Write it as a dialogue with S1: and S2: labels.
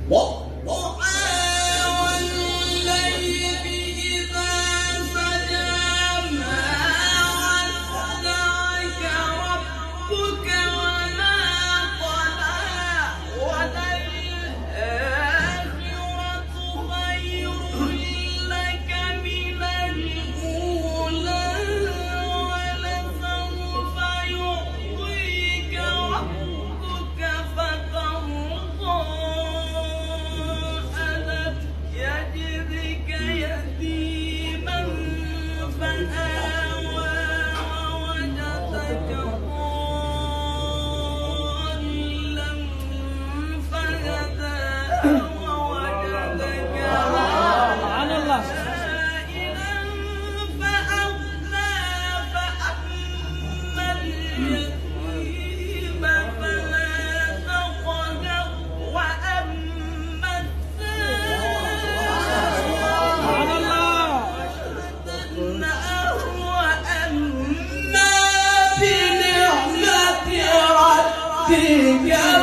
S1: والضحى والليل إذا سجى ما ودعك ربك وما قلى وللآخرة خير لك من الأولى ولسوف يعطيك ربك فترضى. ألم يجدك يتيما فآوى ووجدك ضالا فهدى ووجدك
S2: سبحان الله.
S1: عائلا فأغنى. فأما اليتيم فلا تقهر وأما
S2: سبحان الله.
S1: السائل وأما بنعمة ربك.